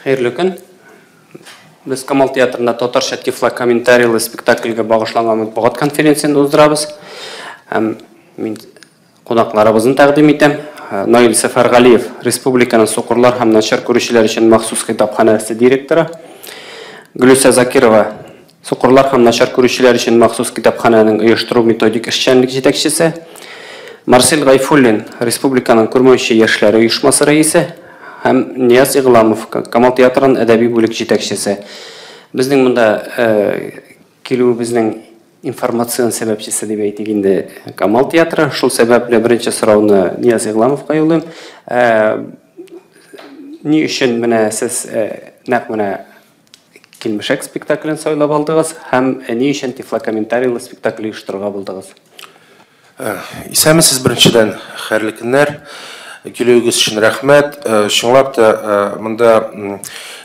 Хәерле көн. Без Камал театрында татарча тифлокомментарийлы спектакльгә багышланган матбугат конференциясен уздырабыз. Һәм мин кунакларыбызны тәкъдим итәм. Наил Сәфәргалиев, республиканың сукырлар һәм начар күрүчеләр өчен махсус китапханәсе директоры. Гөлүсә Закирова, сукырлар һәм начар күрүчеләр өчен махсус китапханәнең оештыру методик эшчәнлек җитәкчесе. Марсель Гайфуллин, республиканың күрмәүче яшьләре оешмасы рәисе. Һәм Нияз Игъламов, Камал театрының әдәби бүлек җитәкчесе. Безнең монда килүебезнең информацион сәбәпчесе дип әйтик инде Камал театры. Шул сәбәпле беренче сорауны Нияз Игъламовка юллыйм. Ни өчен менә сез нәкъ менә Килмешәк спектаклен сайлап алдыгыз һәм ни өчен тифлокомментарийлы спектакль оештырырга булдыгыз? Исәнмесез, беренчедән, хәерле көннәр. Килүегез өчен рәхмәт. Чынлап та монда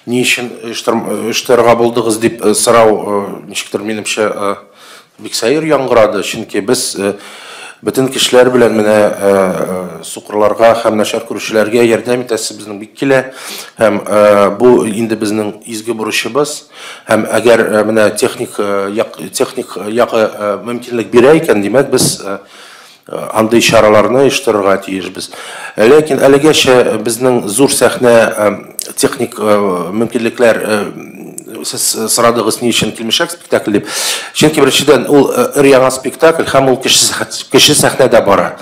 ни өчен оештырырга булдыгыз дип сорау ничектер минемчә бик сәер яңгырады, чөнки без бөтен кешеләр белән менә сукырларга һәм начар күрүчеләргә ярдәм итәсебезнең бик килә. Һәм бу инде безнең изге бурычыбыз. Һәм әгәр менә техник як, техник ягы мөмкинлек бирә икән, димәк, без андый чараларны оештырырга тиешбез. Ләкин әлегәчә безнең зур сәхнә техник мөмкинлекләр, сез сорадыгыз, ни өчен Килмешәк спектакль дип. Чөнки беренчедән ул өр-яңа спектакль һәм ул кече сәхнәдә бара.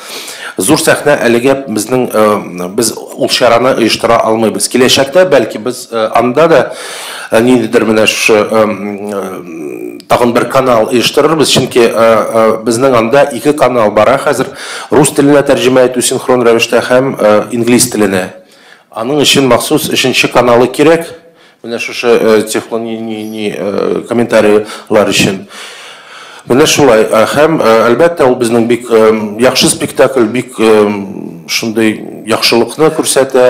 Зур сәхнә әлегә безнең, без ул чараны оештыра алмыйбыз. Киләчәктә бәлки без анда да ниндидер менә шушы тагын бер канал оештырырбыз, чөнки безнең анда ике канал бара хәзер: рус теленә тәрҗемә итү синхрон рәвештә һәм инглиз теленә. Аның өчен махсус өченче каналы кирәк, менә шушы комментарийлар өчен. Менә шулай. Һәм, әлбәттә, ул безнең бик яхшы спектакль, бик шундый яхшылыкны күрсәтә,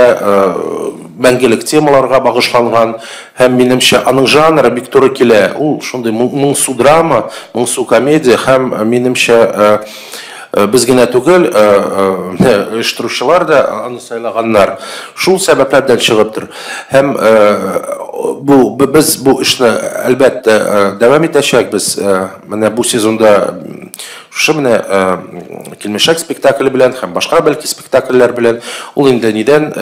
мәңгелек темаларга багышланган һәм минемчә аның жанры бик туры килә. Ул шундый моңсу драма, моңсу комедия һәм минемчә без генә түгел, оештыручылар да аны сайлаганнар. Шул сәбәпләрдән чыгыптыр. Һәм бу без бу эшне әлбәттә дәвам итәчәкбез. Менә бу сезонда шушы менә Килмешәк спектакле белән һәм башка бәлки спектакльләр белән ул инде нидән,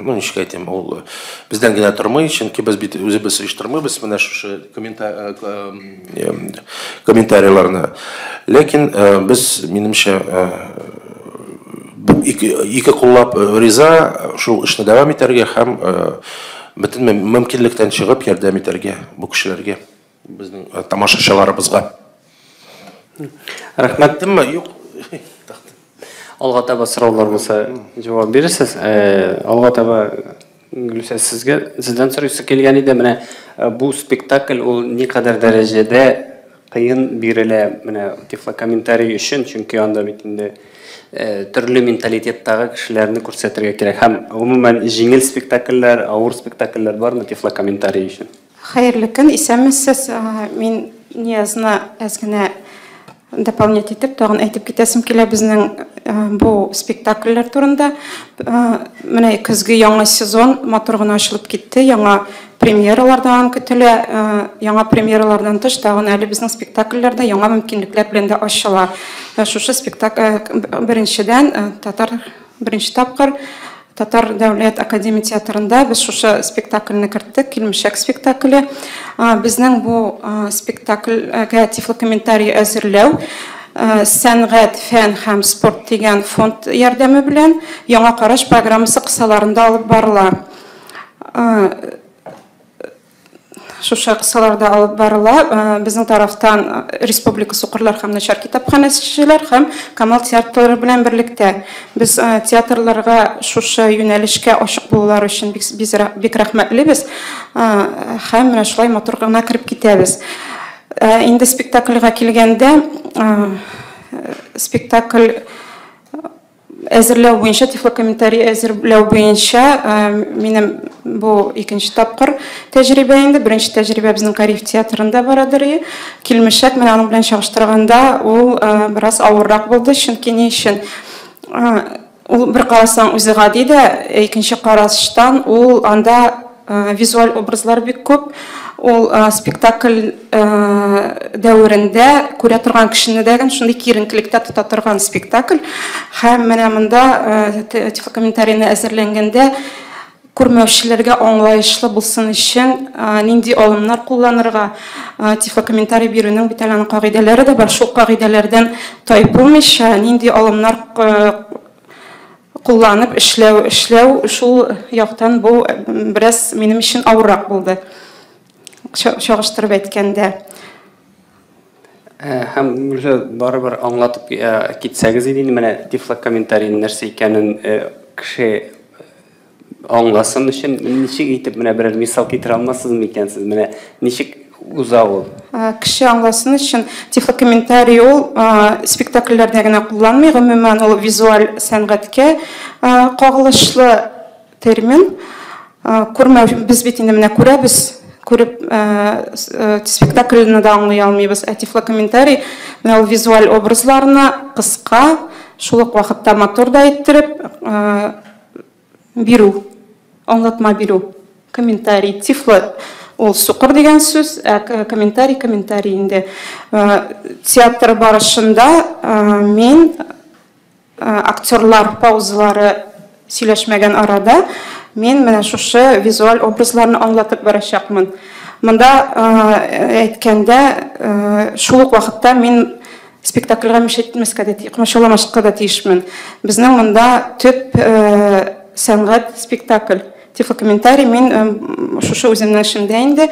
ну, ничек әйтим, ул бездән генә тормый, чөнки без бит үзебез оештырмыйбыз менә шушы комментарийларны. Ләкин без, минемчә, ике куллап риза шул эшне дәвам итәргә һәм бөтен мөмкинлектән чыгып ярдәм итәргә бу кешеләргә, безнең тамашачыларыбызга. Рәхмәт. Юк. Алга таба сораулар булса, җавап бирерсез. Алга таба Гөлүсә, сезгә, сездән сорыйсы килгән иде. Менә бу спектакль ул никадәр дәрәҗәдә кыен бирелә менә тифлокомментарий өчен, чөнки анда бит инде төрле менталитеттагы кешеләрне күрсәтергә кирәк. Һәм гомумән җиңел спектакльләр, авыр спектакльләр бармы тифлокомментарий өчен? Хәерле көн, исәнмесез. Мин Ниязны әз генә дополнять итеп, тагын әйтеп китәсем килә безнең бу спектакльләр турында. Менә көзге яңа сезон матур гына ачылып китте, яңа премьералар тагын көтелә. Яңа премьералардан тыш тагын әле безнең спектакльләрдә яңа мөмкинлекләр белән дә ачыла. Шушы спектакль беренчедән татар беренче тапкыр Татар дәүләт академия театрында без шушы спектакльне керттек, Килмешәк спектакле. Безнең бу спектакльгә тифлокомментарий әзерләү Сәнгать, фән һәм спорт дигән фонд ярдәме белән Яңа караш программасы кысаларында алып барыла. Шушы кысаларда алып барыла. Безнең тарафтан Республика сукырлар һәм начар китапханәчеләр һәм Камал театры белән берлектә. Без театрларга шушы юнәлешкә ачык булулары өчен бик, бик рәхмәтлебез. Һәм менә шулай матур гына кереп китәбез. Инде спектакльгә килгәндә, спектакль әзерләү буенча, тифлокомментарий әзерләү буенча минем бу икенче тапкыр тәҗрибә инде. Беренче тәҗрибә безнең Кариев театрында барадыр. Килмешәк менә аның белән чагыштырганда ул бераз авыррак булды, чөнки ни өчен? Ул бер карасаң үзе гади дә, икенче караштан ул анда визуаль образлар бик күп. Ул спектакль дәверендә күрә торган кешене дә шундый киеренкелектә тота торган спектакль. Һәм менә монда тифлокомментарийны әзерләнгәндә күрмәүчеләргә аңлаешлы булсын өчен нинди алымнар кулланырга, тифлокомментарий бирүнең бит әле аның кагыйдәләре дә бар. Шул кагыйдәләрдән тайпылмыйча нинди алымнар кулланып эшләү шул яктан бу бераз минем өчен авыррак булды, чагыштырып әйткәндә. Һәм барыбер аңлатып китсәгез иде, менә тифлокомментарийның нәрсә икәнен кеше аңласын өчен ничек итеп менә берәр мисал китерә алмассыз микән сез? Менә ничек уза ул? Кеше аңласын өчен тифлокомментарий ул спектакльләрдә генә кулланмый, гомумән ул визуаль сәнгатькә кагылышлы термин. Күрмәү, без бит инде менә күрәбез, күреп спектакльне дә аңлый алмыйбыз. Ә тифлокомментарий менә ул визуаль образларны кыска, шул ук вакытта матур да иттереп бирү, аңлатма бирү. Комментарий, тифло ул сукыр дигән сүз, ә комментарий комментарий инде. Театр барышында мин актерлар паузалары сөйләшмәгән арада мин менә шушы визуаль образларны аңлатып барачакмын. Монда әйткәндә, шул ук вакытта мин спектакльгә мешать итмәскә дә, комачауламаска да тиешмен. Безнең монда төп сәнгать спектакль. Тифлокомментарий мин шушы үземнең эшемдә инде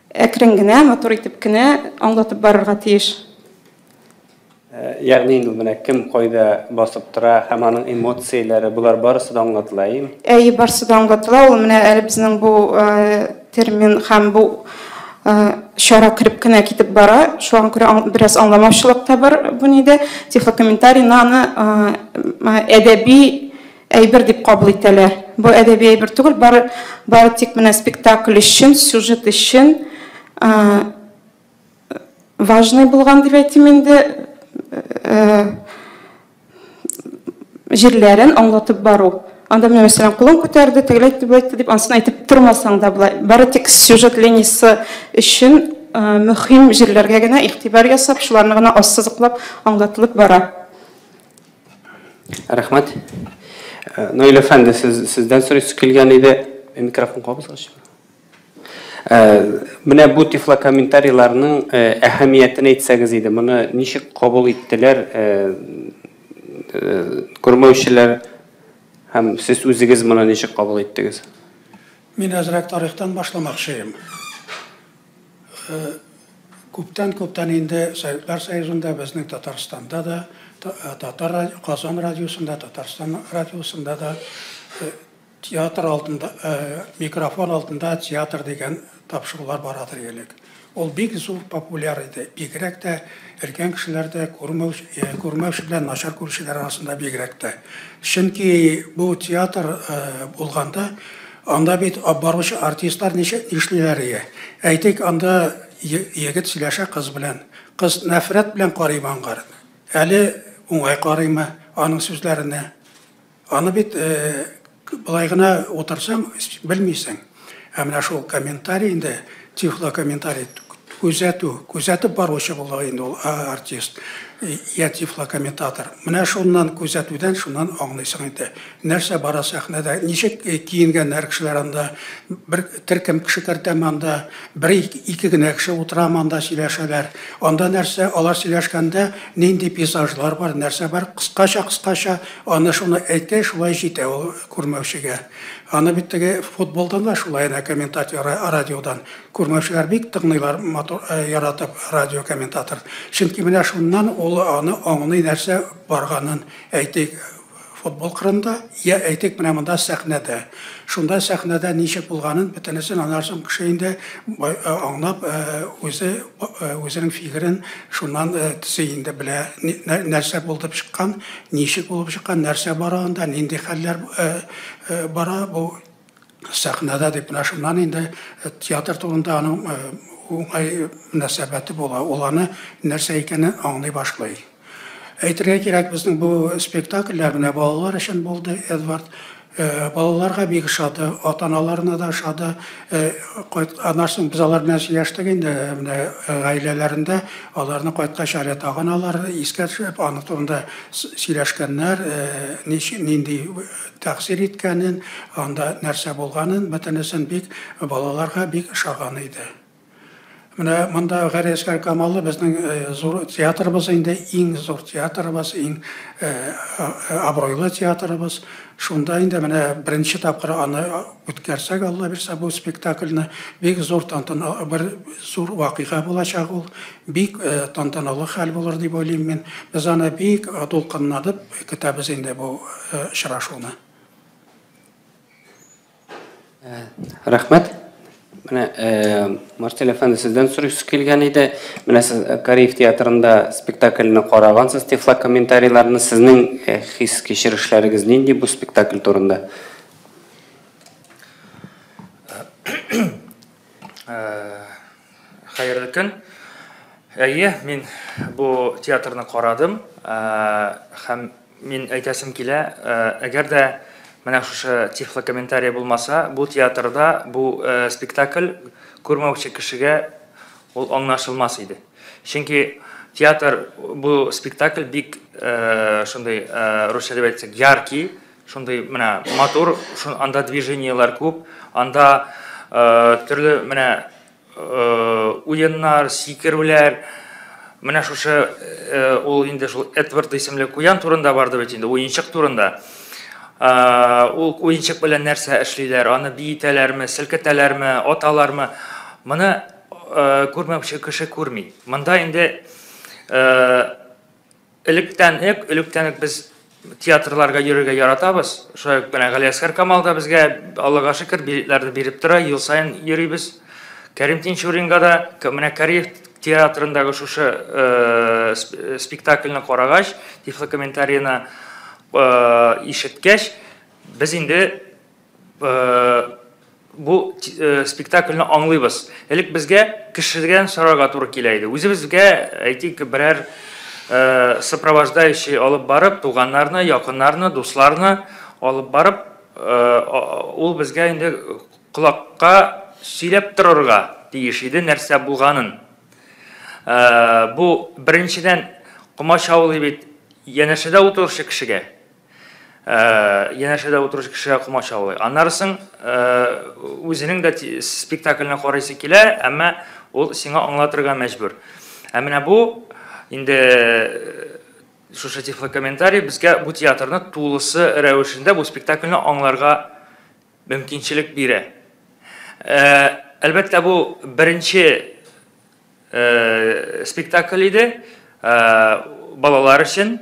әкрен генә, матур итеп кенә аңлатып барырга тиеш. Ягъни инде менә кем кайда басып тора һәм аның эмоцияләре, болар барысы да аңлатыла, әйеме? Әйе, барысы да аңлатыла. Ул менә әле безнең бу термин һәм бу чара кереп кенә китеп бара. Шуңа күрә бераз аңламаучылык та бар бу нидә. Тифлокомментарийны аны әдәби әйбер дип кабул итәләр. Бу әдәби әйбер түгел, бары тик менә спектакль өчен, сюжет өчен важный булган дип әйтим инде, җирләрен аңлатып бару. Анда менә мәсәлән кулын күтәрде, тегеләй итте, болай итте дип ансын әйтеп тормасаң да була. Бары тик сюжет линиясе өчен мөһим җирләргә генә игътибар ясап, шуларны гына ассызыклап аңлатылып бара. Рәхмәт. Наил әфәнде, сездән сорыйсы килгән иде. Микрофон кабызгач. Менә бу тифлокомментарийларның әһәмиятен әйтсәгез иде. Моны ничек кабул иттеләр күрмәүчеләр һәм сез үзегез моны ничек кабул иттегез? Мин әзрәк тарихтан башламакчы идем. Күптән-күптән инде Советлар Союзында, безнең Татарстанда да, Татар Казан радиосында, Татарстан радиосында да театр алдында, микрофон алдында театр дигән тапшырулар барадыр элек. Ул бик зур популяр иде. Бигрәк тә өлкән кешеләрдә, күрмәүче белән начар күрүчеләр арасында бигрәк тә. Чөнки бу театр булганда, анда бит баручы артистлар нишлиләр ие. Әйтик, анда егет сөйләшә кыз белән. Кыз нәфрәт белән карый аңар. Әле уңай карыймы аның сүзләренә. Аны бит былай гына утырсаң, белмисең. Ә менә шул комментарий инде, тифлокомментарий, күзәтү, күзәтеп баручы була инде ул артист, я тифлокомментатор. Менә шуннан күзәтүдән, шуннан аңлыйсың инде. Нәрсә бара сәхнәдә, ничек киенгәннәр кешеләр анда, бер төркем кеше кертәме анда, бер ике генә кеше утырамы анда сөйләшәләр. Анда нәрсә, алар сөйләшкәндә нинди пейзажлар бар, нәрсә бар, кыскача-кыскача аны шуны әйткәч, шулай җитә ул күрмәүчегә. Аны бит теге футболдан да шулай әнә комментатор радиодан күрмәүчеләр бик тыңлыйлар, матур яратып радио комментатор. Чөнки менә шуннан ул аны аңлый нәрсә барганын, әйтик, футбол кырында, я әйтик, менә монда сәхнәдә. Шунда сәхнәдә ничек булганын бөтенесен аннан соң кеше инде аңлап, үзе үзенең фикерен шуннан төзи инде белә, нәрсә булып чыккан, ничек булып чыккан, нәрсә бара анда, нинди хәлләр бара бу сәхнәдә дип менә шуннан инде театр турында аның уңай мөнәсәбәте була. Ул аны нәрсә икәнен аңлый башлый. Әйтергә кирәк, безнең бу спектакльләр менә балалар өчен булды, Эдвард. Балаларга бик ошады, ата-аналарына да ошады. Аннан соң без алар белән сөйләштек инде, менә гаиләләрендә аларны кайткач әле тагын алар искә төшереп, аны турында сөйләшкәннәр, нинди тәэсир иткәнен, анда нәрсә булганын, бөтенесен бик балаларга бик ошаган иде. Менә монда Галиәсгар Камалы безнең зур театрыбыз инде, иң зур театрыбыз, иң абруйлы театрыбыз. Шунда инде менә беренче тапкыр аны үткәрсәк, Алла бирсә, бу спектакльне бик зур тантана, бер зур вакыйга булачак ул. Бик тантаналы хәл булыр дип уйлыйм мин. Без аны бик дулкынланып көтәбез инде бу очрашуны. Рәхмәт. Менә Марсель әфәнде, сездән сорыйсы килгән иде. Менә сез Кариев театрында спектакльне карагансыз, тифлокомментарийларны. Сезнең хис кичерешләрегез нинди бу спектакль турында? Хәерле көн. Әйе, мин бу театрны карадым һәм мин әйтәсем килә, әгәр дә менә шушы тифлокомментарий булмаса, бу театрда бу спектакль күрмәүче кешегә ул аңлашылмас иде. Чөнки театр бу спектакль бик шундый, русча дип әйтсәк, яркий, шундый менә матур, анда движениелар күп, анда төрле менә уеннар, сикерүләр. Менә шушы ул инде шул Эдвард исемле куян турында барды бит инде, уенчык турында. Ул уенчык белән нәрсә эшлиләр, аны биетәләрме, селкетәләрме, аталармы? Моны күрмәүче кеше күрми. Монда инде электән үк без театрларга йөрергә яратабыз. Шулай ук менә Галиәсгар Камал да безгә, Аллага шөкер, билетларны биреп тора, ел саен йөрибез. Кәрим Тинчуринга да, менә Кариев театрындагы шушы спектакльне карагач, тифлокомментарийны ишеткәч, без инде бу спектакльне аңлыйбыз. Элек безгә кешедән сорарга туры килә иде. Үзебезгә, әйтик, берәр сопровождающий алып барып, туганнарны, якыннарны, дусларны алып барып, ул безгә инде колакка сөйләп торырга тиеш иде нәрсә булганын. Бу беренчедән комачаулый бит янәшәдә утыручы кешегә. Янәшәдә утыручы кешегә комачаулый. Аннары соң үзенең дә спектакльне карыйсы килә, әмма ул сиңа аңлатырга мәҗбүр. Ә менә бу инде шушы тифлокомментарий безгә бу театрны тулысы рәвешендә бу спектакльне аңларга мөмкинчелек бирә. Әлбәттә, бу беренче спектакль иде, балалар өчен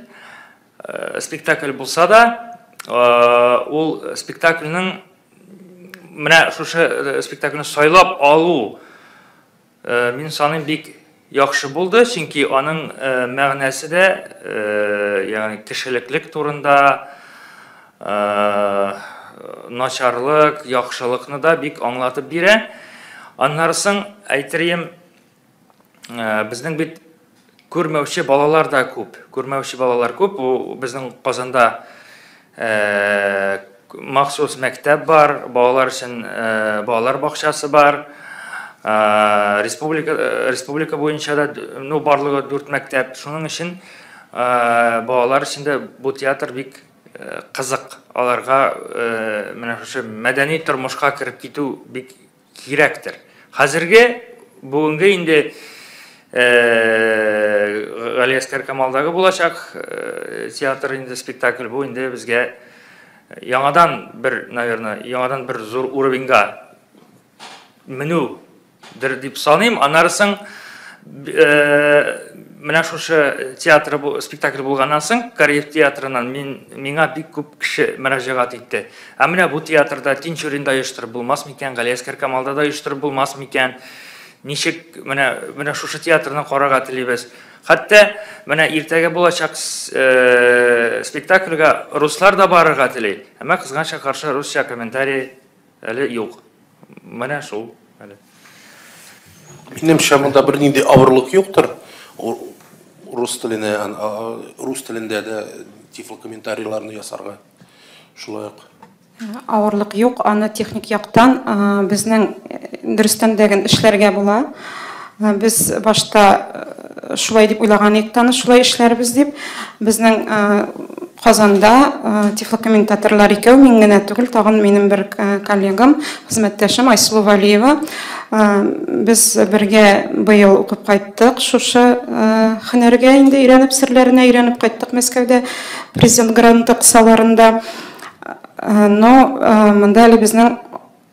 спектакль булса да, ул спектакльнең менә шушы спектакльне сайлап алу мин саныйм бик яхшы булды, чөнки аның мәгънәсе дә, ягъни кешелеклек турында, начарлык, яхшылыкны да бик аңлатып бирә. Аннары соң әйтерем, безнең бит күрмәүче балалар да күп. Күрмәүче балалар күп. Бу безнең Казанда махсус мәктәп бар, балалар өчен балалар бакчасы бар. Республика буенча да, ну, барлыгы 4 мәктәп. Шуның өчен балалар өчен дә бу театр бик кызык. Аларга менә шушы мәдәни тормышка кереп китү бик кирәктер. Хәзерге бүгенге инде Галиәсгар Камалдагы булачак театр инде спектакль бу инде безгә яңадан бер, наверное, яңадан бер зур уровеньга менүдер дип саныйм. Аннары соң менә шушы театр бу спектакль булганнан соң Кариев театрыннан миңа бик күп кеше мөрәҗәгать итте. Ә менә бу театрда Тинчуринда оештырып булмас микән, Галиәсгар Камалда да оештырып булмас микән? Ничек менә шушы театрны карарга телибез. Хәтта менә иртәгә булачак спектакльгә руслар да барырга тели. Әмма кызганычка каршы русча комментарий әле юк. Менә шул әле. Минемчә, монда бернинди авырлык юктыр. Рус теленә, рус телендә дә тифлокомментарийларны ясарга шулай ук? Авырлык юк, аны техник яктан безнең дөрестән дә эшләргә була. Без башта шулай дип уйлаган идек, аны шулай эшләрбез дип. Безнең Казанда тифлокомментаторлар икәү, мин генә түгел, тагын минем бер коллегам, хезмәттәшем Айсылу Валиева. Без бергә быел укып кайттык, шушы һөнәргә инде өйрәнеп, серләренә өйрәнеп кайттык Мәскәүдә, президент гранты кысаларында. Но монда әле безнең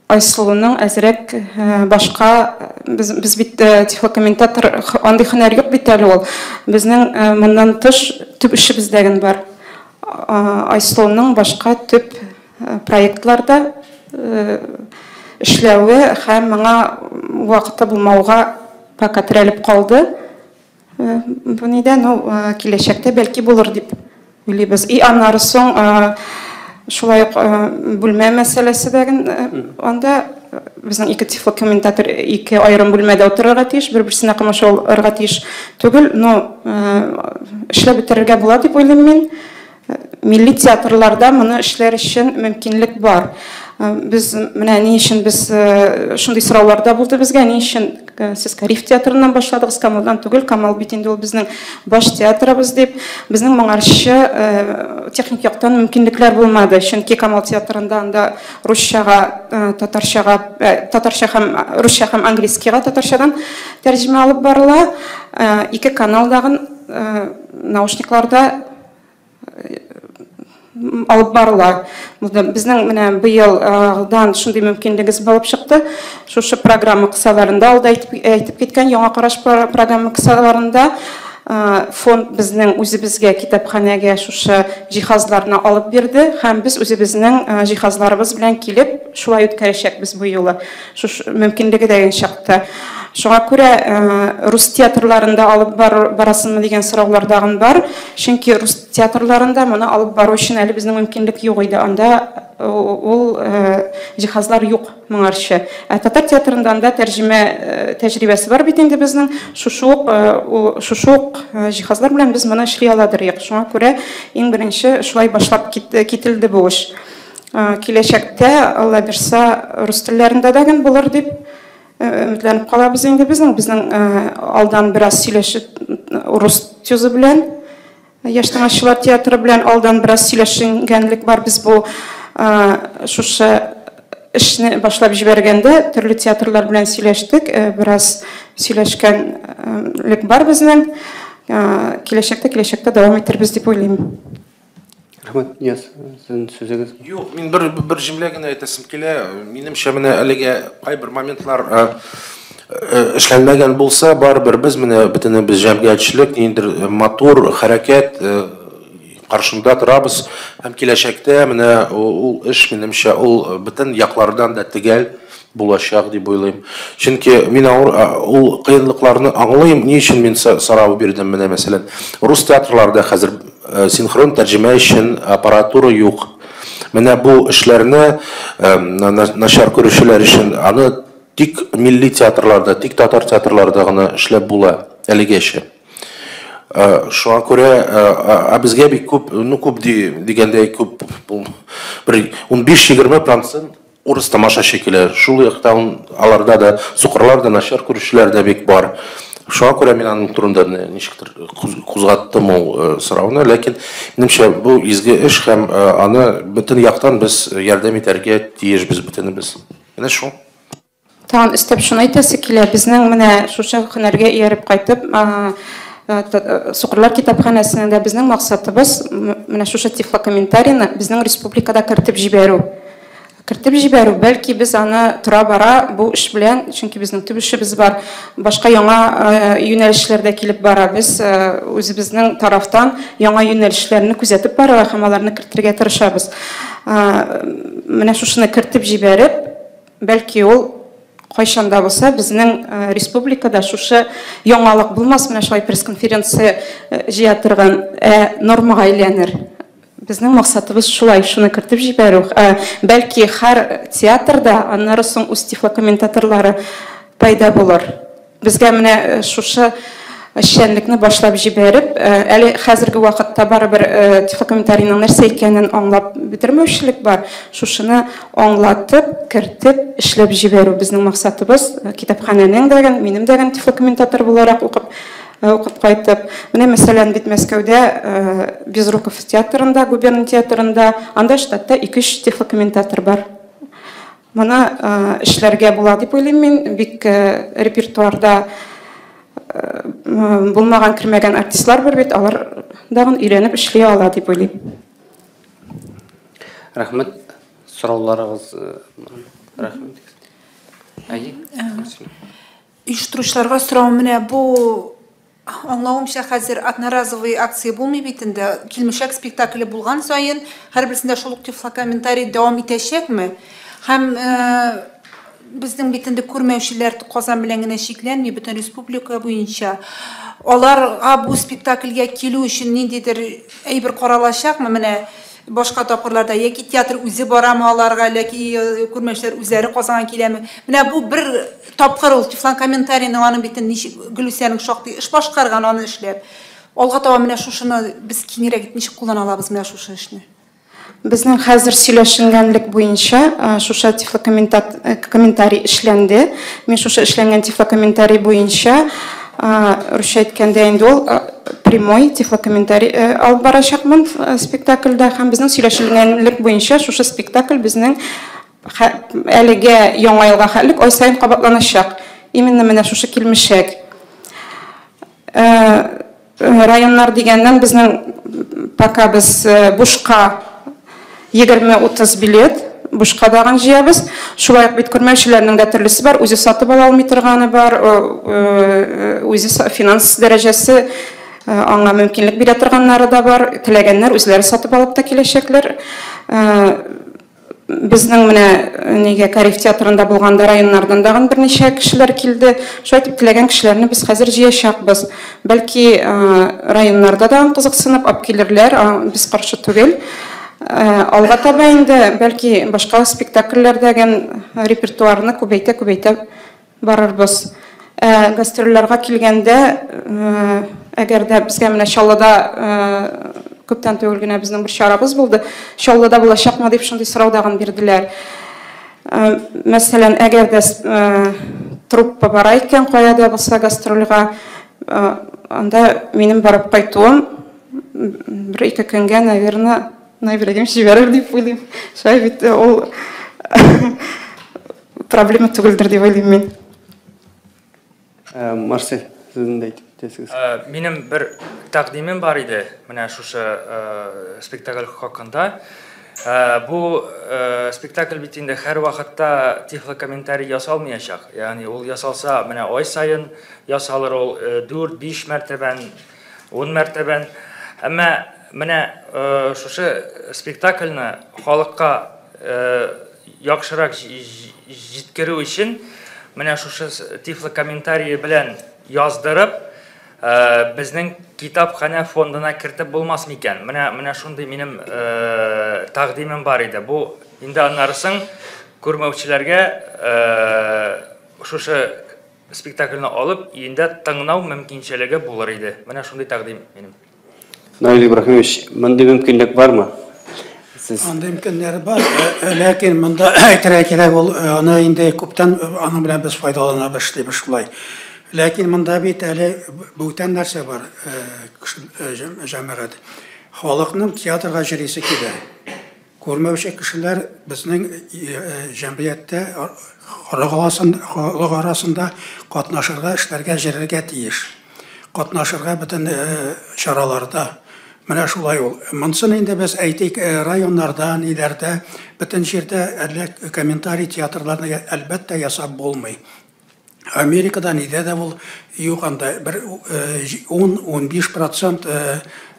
Айсылуның әзрәк башка, без бит тифлокомментатор, андый һөнәр юк бит әле ул. Безнең моннан тыш төп эшебез дә бар. Айсылуның башка төп проектларда эшләве һәм моңа вакыты булмауга пока терәлеп калды. Бу нидә, ну, киләчәктә бәлки булыр дип уйлыйбыз. И аннары соң шулай ук бүлмә мәсьәләсе дә, анда безнең ике тифлокомментатор ике аерым бүлмәдә утырырга тиеш, бер-берсенә комачауларга тиеш түгел, но эшләп бетерергә була дип уйлыйм мин. Милли театрларда моны эшләр өчен мөмкинлек бар. Без менә ни өчен без шундый сораулар да булды безгә, ни өчен сез Кариев театрыннан башладыгыз, Камалдан түгел, Камал бит инде ул безнең баш театрыбыз дип. Безнең моңарчы техник яктан мөмкинлекләр булмады, чөнки Камал театрында анда русчага, татарчага, татарча һәм русча һәм английскийга татарчадан тәрҗемә алып барыла. Ике каналдагы наушникларда алып барыла. Безнең менә быелдан шундый мөмкинлегебез булып чыкты. Шушы программа кысаларында, алда әйтеп киткән Яңа караш программа кысаларында фонд безнең үзебезгә китапханәгә шушы җиһазларны алып бирде һәм без үзебезнең җиһазларыбыз белән килеп шулай үткәрәчәкбез бу юлы. Шушы мөмкинлеге дә чыкты. Шуңа күрә рус театрларында алып барасыңмы дигән сораулар тагын бар. Чөнки рус театрларында моны алып бару өчен әле безнең мөмкинлек юк иде. Анда ул җиһазлар юк моңарчы. Ә татар театрында анда тәрҗемә тәҗрибәсе бар бит инде безнең. Шушы ук җиһазлар белән без моны эшли аладыр. Шуңа күрә иң беренче шулай башлап кителде бу эш. Киләчәктә, Алла бирсә, рус телләрендә дә булыр дип өметләнеп калабыз инде безнең. Безнең алдан бераз сөйләшеп рус тюзы белән, Яшь тамашачылар театры белән алдан бераз сөйләшенгәнлек бар. Без бу шушы эшне башлап җибәргәндә төрле театрлар белән сөйләштек, бераз сөйләшкәнлек бар безнең. Киләчәктә дәвам итербез дип уйлыйм. Рәхмәт, Нияз, сезнең сүзегез. Юк, мин бер җөмлә генә әйтәсем килә. Минемчә, менә әлегә кайбер моментлар эшләнмәгән булса, барыбер без менә бөтенебез җәмгыятьчелек, ниндидер матур хәрәкәт каршында торабыз һәм киләчәктә менә ул эш, минемчә, ул бөтен яклардан да төгәл булачак дип уйлыйм. Чөнки мин ул кыенлыкларны аңлыйм, ни өчен мин сорау бирдем менә, мәсәлән, рус театрларда хәзер синхрон тәрҗемә өчен аппаратура юк. Менә бу эшләрне начар күрүчеләр өчен аны тик милли театрларда, тик татар театрларда гына эшләп була әлегәчә. Шуңа күрә безгә бик күп, ну күп дигәндәй күп, бер 15-20% урыс тамашачы килә. Шул яктан аларда да сукырлар да, начар күрүчеләр дә бик бар. Шуңа күрә мин аның турында ничектер кузгаттым ул сорауны, ләкин минемчә бу изге эш һәм аны бөтен яктан без ярдәм итәргә тиешбез бөтенебез. Менә шул. Тагын өстәп шуны әйтәсе килә, безнең менә шушы һөнәргә ияреп кайтып, Сукырлар китапханәсенең дә безнең максатыбыз менә шушы тифлокомментарийны безнең республикада кертеп җибәрү. Кертеп җибәрү, бәлки без аны тора-бара бу эш белән, чөнки безнең төп эшебез бар, башка яңа юнәлешләрдә килеп бара. Без үзебезнең тарафтан яңа юнәлешләрне күзәтеп барырга һәм аларны кертергә тырышабыз. Менә шушыны кертеп җибәреп, бәлки ул кайчан да булса безнең республикада шушы яңалык булмас, менә шулай пресс-конференция җыя торган нормага әйләнер. Безнең максатыбыз шулай, шуны кертеп җибәрү. Бәлки һәр театрда аннары соң үз тифлокомментаторлары пайда булыр. Безгә менә шушы Эшчәнлекне башлап җибәреп, әле хәзерге вакытта барыбер тифлокомментарийның нәрсә икәнен аңлап бетермәүчелек бар. Шушыны аңлатып, кертеп, эшләп җибәрү безнең максатыбыз. Китапханәнең дә, минем дә тифлокомментатор буларак укып кайтып. Менә, мәсәлән, бит Мәскәүдә Безруков театрында, губерна театрында, анда штатта 2-3 тифлокомментатор бар. Моны эшләргә була дип уйлыйм мин. Бик репертуарда булмаган, кермәгән артистлар бар бит, алар дагын өйрәнеп эшли ала дип уйлыйм. Рәхмәт, сорауларыгыз, рәхмәт. Әйе. Оештыручыларга сорау: менә бу, аңлавымча, хәзер одноразовый акция булмый бит инде. Килмешәк спектакле булган саен һәрберсендә шул ук тифлокомментарий дәвам итәчәкме? Һәм безнең бит инде күрмәүчеләр Казан белән генә чикләнми, бөтен республика буенча. Аларга бу спектакльгә килү өчен ниндидер әйбер каралачакмы? Менә башка тапкырларда яки театр үзе барамы аларга, яки күрмәүчеләр үзләре Казанга киләме? Менә бу бер тапкыр ул тифлокомментарийның, аның бит ничек Гөлүсәнең шактый эш башкарган аны эшләп. Алга таба менә шушыны без киңрәк ничек куллана алабыз, менә шушы эшне? Безнең хәзер сөйләшенгәнлек буенча шушы тифлокомментарий эшләнде. Мин шушы эшләнгән тифлокомментарий буенча, русча әйткәндә инде ул прямой тифлокомментарий, алып барачакмын спектакльдә, һәм безнең сөйләшенгәнлек буенча шушы спектакль безнең әлегә яңа елга хәтлек ай саен кабатланачак. Именно менә шушы Килмешәк. Районнар дигәннән, безнең пока без бушка 20-30 билет бушка дагын җыябыз. Шулай ук бит күрмәүчеләрнең дә төрлесе бар, үзе сатып ала алмый торганы бар, үзе финанс дәрәҗәсе аңа мөмкинлек бирә торганнары да бар. Теләгәннәр үзләре сатып алып та киләчәкләр. Безнең менә нигә Кариев театрында булганда районнардан дагын берничә кешеләр килде. Шулай итеп, теләгән кешеләрне без хәзер җыячакбыз. Бәлки, районнарда да кызыксынып алып килерләр, без каршы түгел. Алга таба инде бәлки башка спектакльләрдәге репертуарны күбәйтә-күбәйтә барырбыз. Гастрольләргә килгәндә, әгәр дә безгә менә Чаллыда күптән түгел генә безнең бер чарабыз булды. Чаллыда булачакмы дип шундый сорау дагын бирделәр. Мәсәлән, әгәр дә труппа бара икән кая да булса гастрольгә, анда минем барып кайтуым бер-ике көнгә, наверное, Наиль җибәрер дип уйлыйм. Шулай бит ул, проблема түгелдер дип уйлыйм мин. Марсель, сезнең дә әйтеп китәсегез. Минем бер тәкъдимем бар иде менә шушы спектакль хакында. Бу спектакль бит инде һәр вакытта тифлокомментарий ясалмаячак. Ягъни ул ясалса, менә ай саен ясалыр ул 4-5 мәртәбән, 10 мәртәбән. Әмма менә шушы спектакльне халыкка яхшырак җиткерү өчен менә шушы тифлокомментарий белән яздырып, безнең китапханә фондына кертеп булмас микән? Менә шундый минем тәкъдимем бар иде. Бу инде аннары күрмәүчеләргә шушы спектакльне алып, өендә тыңлау мөмкинчелеге булыр иде. Менә шундый тәкъдим минем. Наил Ибраһимович, мондый мөмкинлек бармы? Сез Андый мөмкиннәр бар, ләкин монда әйтергә кирәк, ул аны инде күптән аның белән без файдаланабыз, эшлибез шулай. Ләкин монда бит әле бүтән нәрсә бар, җәмәгать. Халыкның театрга йөрисе килә. Күрмәүче кешеләр безнең җәмгыятьтә, халык арасында катнашырга, эшләргә, йөрергә тиеш. Катнашырга бөтен чараларда. Менә шулай ул. Монысын инде без, әйтик, районнарда, ниләрдә, бөтен җирдә әллә комментарий театрларны әлбәттә ясап булмый. Америкада нидә дә ул юк, анда бер 10-15%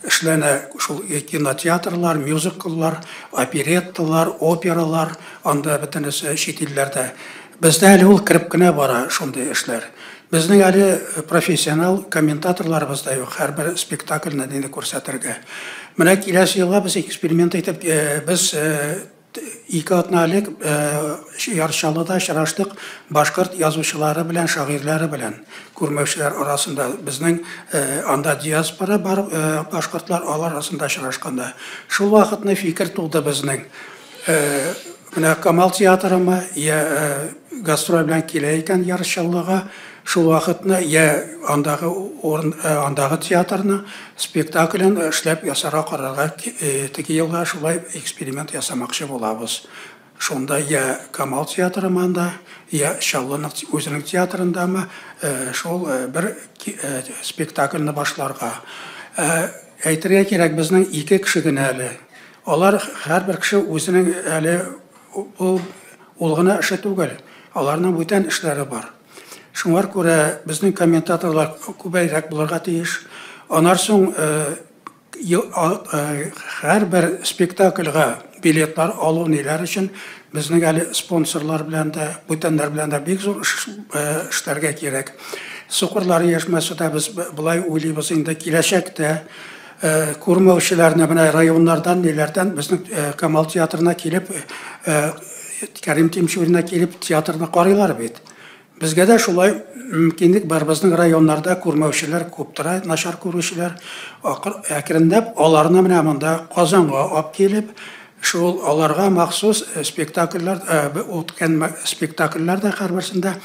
эшләнә шул кинотеатрлар, мюзикллар, оперетталар, опералар, анда бөтенесе чит илләрдә. Бездә әле ул кереп кенә бара шундый эшләр. Безнең әле профессионал комментаторларыбыз да юк, һәрбер спектакльне нинди күрсәтергә. Менә киләсе елга без эксперимент итеп без 2 атна элек Яр Чаллыда очраштык башкорт язучылары белән, шагыйрьләре белән. Күрмәүчеләр арасында безнең анда диаспора бар, башкортлар алар арасында очрашканда. Шул вакытны фикер туды безнең. Менә Камал театрымы, я гастроль белән килә икән Яр Чаллыга, шул вакытны я андагы урын, андагы театрны спектаклен эшләп ясарга карарга теге елга шулай эксперимент ясамакчы булабыз. Шунда я Камал театрымы анда, я Чаллының үзенең театрындамы, шул бер спектакльне башларга. Әйтергә кирәк, безнең 2 кеше генә әле. Алар һәрбер кеше үзенең әле ул гына эше түгел, аларның бүтән эшләре бар. Шуңар күрә безнең комментаторлар күбәйрәк булырга тиеш. Аннан соң һәрбер спектакльгә билетлар алу ниләр өчен безнең әле спонсорлар белән дә, бүтәннәр белән дә бик зур эшләргә кирәк. Сукырлар оешмасы да без болай уйлыйбыз инде киләчәктә күрмәүчеләрне менә районнардан, ниләрдән безнең Камал театрына килеп, Кәрим Тинчуринга килеп театрны карыйлар бит. Безгә дә шулай мөмкинлек бар. Безнең районнарда күрмәүчеләр күп тора, начар күрүчеләр. Әкренләп аларны менә монда Казанга алып килеп, шул аларга махсус спектакльләр, үткән спектакльләр дә һәрберсендә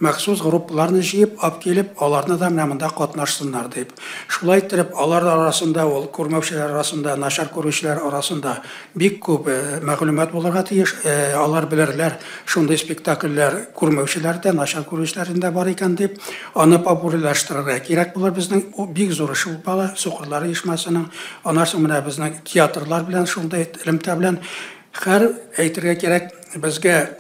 махсус группаларны җыеп алып килеп, аларны да менә монда катнашсыннар дип. Шулай итеп, алар арасында, ул күрмәүчеләр арасында, начар күрүчеләр арасында бик күп мәгълүмат булырга тиеш. Алар белерләр, шундый спектакльләр күрмәүчеләр дә, начар күрүчеләр дә бар икән дип, аны популярлаштырырга кирәк булыр. Безнең бик зур эш булып Сукырлар оешмасының. Аннан соң менә безнең театрлар белән шундый элемтә белән һәр әйтергә кирәк, безгә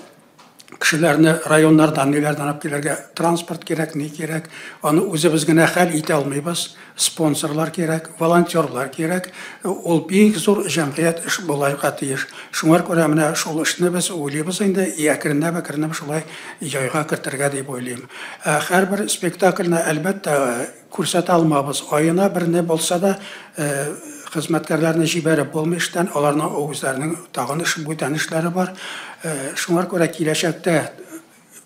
кешеләрне районнардан, ниләрдән алып килергә транспорт кирәк, ни кирәк, аны үзебез генә хәл итә алмыйбыз. Спонсорлар кирәк, волонтерлар кирәк. Ул бик зур җәмгыять эш булырга тиеш. Шуңа күрә менә шул эшне без уйлыйбыз инде, әкренләп-әкренләп шулай җайга кертергә дип уйлыйм. Һәрбер спектакльне әлбәттә күрсәтә алмабыз. Аена берне булса да хезмәткәрләрне җибәреп булмый эштән, аларның үзләренең тагын эш, бүтән эшләре бар. Шуңа күрә киләчәктә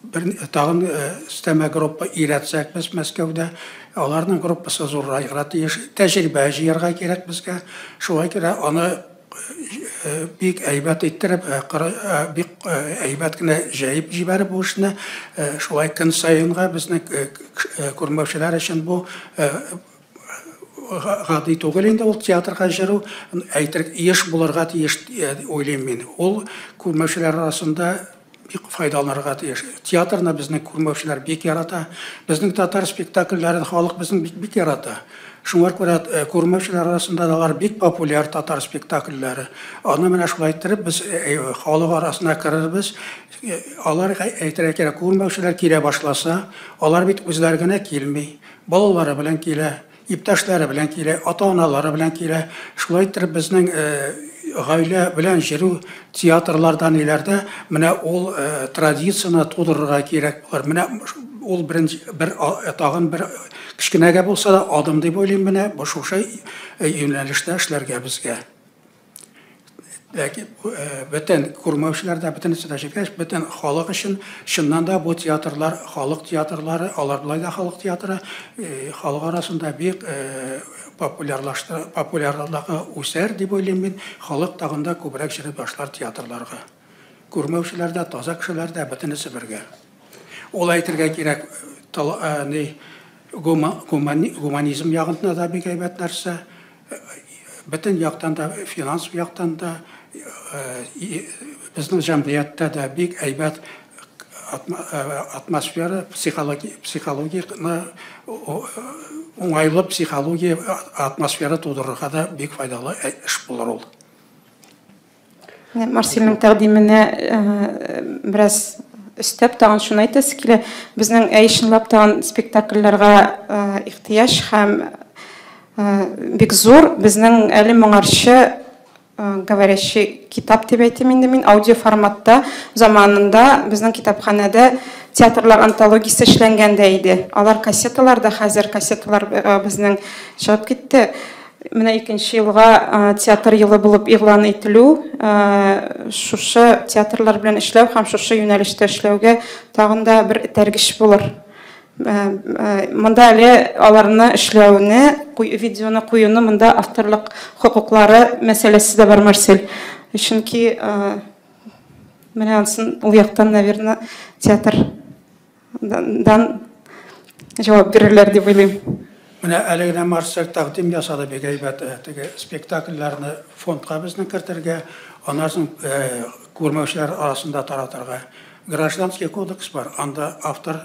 бер тагын өстәмә группа өйрәтсәк без Мәскәүдә, аларның группасы зуррайга тиеш, тәҗрибә җыярга кирәк безгә. Шуңа күрә аны бик әйбәт иттереп, бик әйбәт кенә җәеп җибәреп бу эшне, шулай көн саенга безнең күрмәүчеләр өчен бу гади түгел инде ул театрга җөрү, әйтер еш булырга тиеш уйлыйм мин. Ул күрмәүчеләр арасында бик файдаланырга тиеш. Театрны безнең күрмәүчеләр бик ярата. Безнең татар спектакльләрен халык безнең бик ярата. Шуңа күрә күрмәүчеләр арасында да алар бик популяр татар спектакльләре. Аны менә шулай иттереп без халык арасына керербез. Алар әйтергә кирәк, күрмәүчеләр килә башласа, алар бит үзләре генә килми, балалары белән килә, иптәшләре белән килә, ата-аналары белән килә. Шулай иттереп безнең гаилә белән җөрү театрлардан иләрдә менә ул традицияне тудырырга кирәк булыр. Менә ул беренче бер тагын бер кечкенәгә булса да адым дип уйлыйм, менә бу шушы юнәлештә эшләргә безгә. Ләкин бөтен күрмәүчеләр дә, бөтенесе дә җиткәч, бөтен халык өчен чыннан да бу театрлар, халык театрлары, алар болай да халык театры, халык арасында бик популярлыгы үсәр дип уйлыйм мин. Халык тагын да күбрәк йөреп башлар театрларга. Күрмәүчеләр дә, таза кешеләр дә, бөтенесе бергә. Ул әйтергә кирәк, гуманизм ягында да бик әйбәт нәрсә. Бөтен яктан да, финанс яктан да, безнең җәмгыятьтә дә бик әйбәт атмосфера, психологияне, уңайлы психология атмосфера тудырырга да бик файдалы эш булыр ул. Марсельнең тәкъдименә бераз өстәп тагын шуны әйтәсе килә. Безнең чынлап тагын спектакльләргә ихтыяҗ һәм бик зур. Безнең әле моңарчы говорящий китап дип әйтим инде мин, аудио форматта заманында безнең китапханәдә театрлар антологиясе эшләнгәндә иде. Алар кассеталарда, хәзер кассеталар безнең чыгып китте. Менә икенче елга театр елы булып игълан ителү, шушы театрлар белән эшләү һәм шушы юнәлештә эшләүгә тагын да бер этәргеч булыр. Монда әле аларны эшләүне, видеоны куюны монда авторлык хокуклары мәсьәләсе дә бар, Марсель. Чөнки менә ансын ул яктан, наверное, театрдан җавап бирерләр дип уйлыйм. Менә әле генә Марсель тәкъдим ясады бик әйбәт теге спектакльләрне фондка безнең кертергә, аннан соң күрмәүчеләр арасында таратырга. Гражданский кодекс бар, анда автор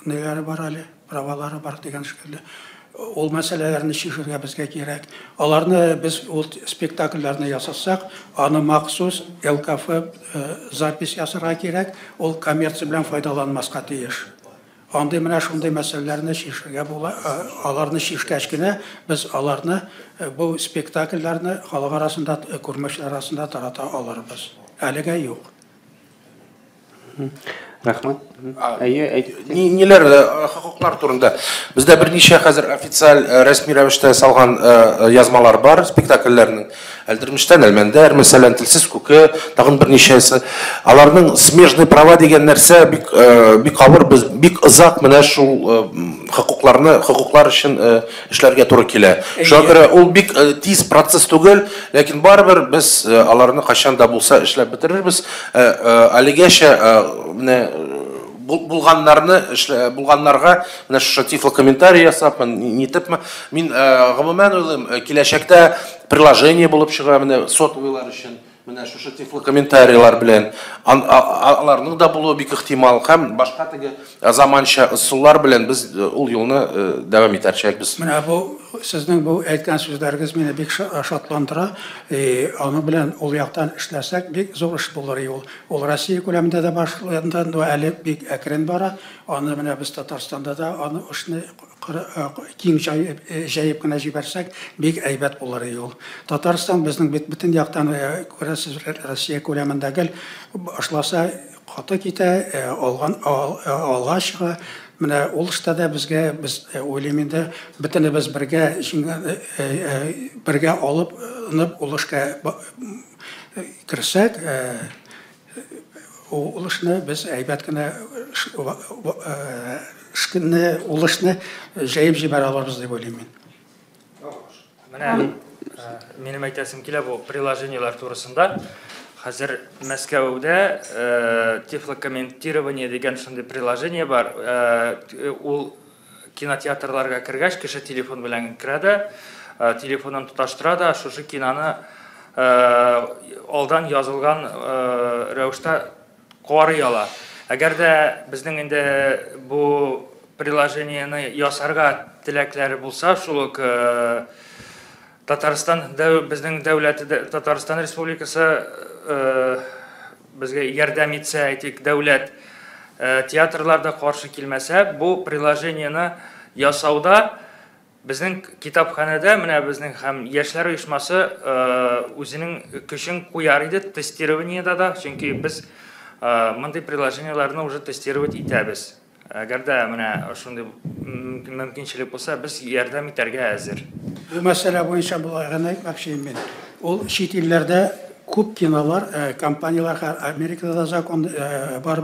ниләре бар әле, правалары бар дигән шикелле. Ул мәсьәләләрне чишергә безгә кирәк. Аларны без ул спектакльләрне ясасак, аны махсус ЛКФ запись ясарга кирәк, ул коммерция белән файдаланмаска тиеш. Андый менә шундый мәсьәләләрне чишергә була. Аларны чишкәч кенә без аларны бу спектакльләрне халык арасында, күрмәүчеләр арасында тарата алырбыз. Әлегә юк. Рәхмәт. Әйе, әйт. Ниләр хокуклар турында? Бездә берничә хәзер официаль рәсми рәвештә салган язмалар бар спектакльләрнең. Әлдермештән Әлмәндәр, мәсәлән, Телсез күке, тагын берничәсе. Аларның смежный права дигән нәрсә бик бик авыр, без бик озак менә шул хокукларны, хокуклар өчен эшләргә туры килә. Шуңа күрә ул бик тиз процесс түгел, ләкин барыбер без аларны кайчан да булса эшләп бетерербез. Әлегәчә менә булганнарны булганнарга менә шушы тифлокомментарий ясап, нитепме, мин гомумән уйлыйм, киләчәктә приложение булып чыга менә сотовыйлар өчен. Менә шушы тифлокомментарийлар белән аларның да булуы бик ихтимал һәм башка теге заманча ысуллар белән без ул юлны дәвам итәрчәкбез. Менә бу сезнең бу әйткән сүзләрегез мине бик шатландыра. Аның белән ул яктан эшләсәк, бик зур эш булыр ул. Ул Россия күләмендә дә башланды, но әле бик әкрен бара. Аны менә без Татарстанда да аны эшне киң җәеп кенә җибәрсәк, бик әйбәт булыр ул. Татарстан безнең бит бөтен яктан күрәсез, Россия күләмендә гел башласа каты китә, алган алга чыга. Менә ул эштә дә безгә без уйлыйм инде, бөтенебез бергә бергә алып ул эшкә керсәк, ул эшне без әйбәт кенә эшне ул эшне җәеп җибәрә алырбыз дип уйлыйм мин. Менә минем әйтәсем килә бу приложениеләр турысында. Хәзер Мәскәүдә тифлокомментирование дигән шундый приложение бар. Ул кинотеатрларга кергәч, кеше телефон белән керә дә, телефонын тоташтыра да, шушы киноны алдан язылган рәвештә карый ала. Әгәр дә безнең инде бу приложениене ясарга теләкләре булса, шул ук Татарстан безнең дәүләте Татарстан Республикасы безгә ярдәм итсә, әйтик, дәүләт театрларда каршы килмәсә, бу приложениене ясауда безнең китапханәдә менә безнең һәм яшьләр оешмасы үзенең көчен куяр иде тестированиедә дә, чөнки без мондый приложениеләрне уже тестировать итәбез. Әгәр дә менә шундый мөмкинчелек булса, без ярдәм итәргә әзер. Бу мәсьәлә буенча болай гына әйтмәкче мин. Ул чит илләрдә күп кинолар, компанияләр, Америкада да закон бар,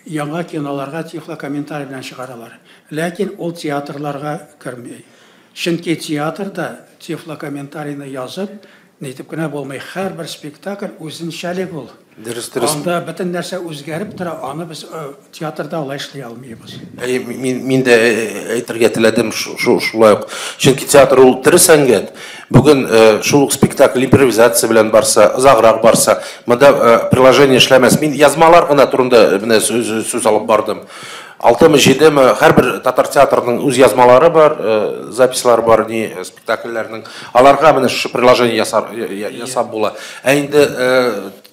яңа киноларга тифлокомментарий белән чыгаралар. Ләкин ул театрларга керми. Чөнки театрда тифлокомментарийны язып, нитеп кенә булмый. Һәрбер спектакль үзенчәлек ул. Дөрес, дөрес. Анда бөтен нәрсә үзгәреп тора, аны без театрда алай эшли алмыйбыз. Әйе, мин дә әйтергә теләдем шулай ук. Чөнки театр ул тере сәнгать. Бүген шул ук спектакль импровизация белән барса, озаграк барса, монда приложение эшләмәс. Мин язмалар гына турында менә сүз алып бардым. 6-мы, 7-ме, һәрбер татар театрының үз язмалары бар, записьлары бар, ни спектакльләрнең. Аларга менә шушы приложение ясап була. Ә инде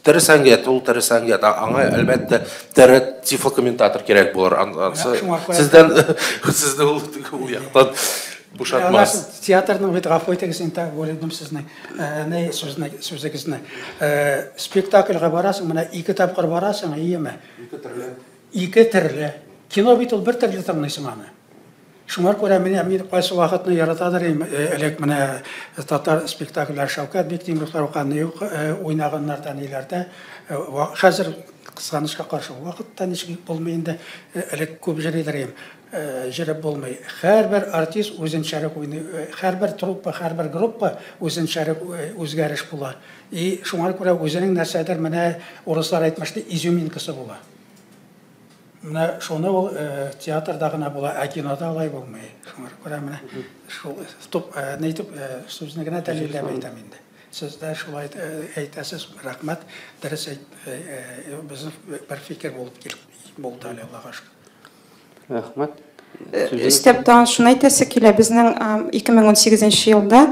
тере сәнгать, ул тере сәнгать. Аңа әлбәттә тере тифлокомментатор кирәк булыр. Сездән сезне ул яктан бушатмас. Театрның бит гафу итегез, инде бүлдем сезне. Ни сүзне, сүзегезне. Спектакльгә барасың, менә ике тапкыр барасың, иеме? Ике төрле. Ике төрле. Кино бит ул бер төрле тыңлыйсың аны. Шуңа күрә менә мин кайсы вакытны яратадыр идем, элек менә татар спектакльләр Шәүкәт Биктимировлар укыган уйнаганнарда, ниләрдә. Хәзер кызганычка каршы вакытта ничек булмый инде, элек күп җөридер идем. Җөреп булмый. Һәрбер артист үзенчәрек уйный, һәрбер труппа, һәрбер группа үзенчәрек үзгәреш була. И шуңа күрә үзенең нәрсәдер менә урыслар әйтмешли изюминкасы була. Менә шуны ул театрда гына була, ә кинода алай булмый. Шуңа күрә менә шул топ нәйтеп сүзне генә дәлилләп әйтәм инде. Сез дә шулай әйтәсез, рәхмәт. Дөрес безнең бер фикер булып килеп булды әле, Аллага шөкер. Рәхмәт. Өстәп тагын шуны әйтәсе килә, безнең 2018 елда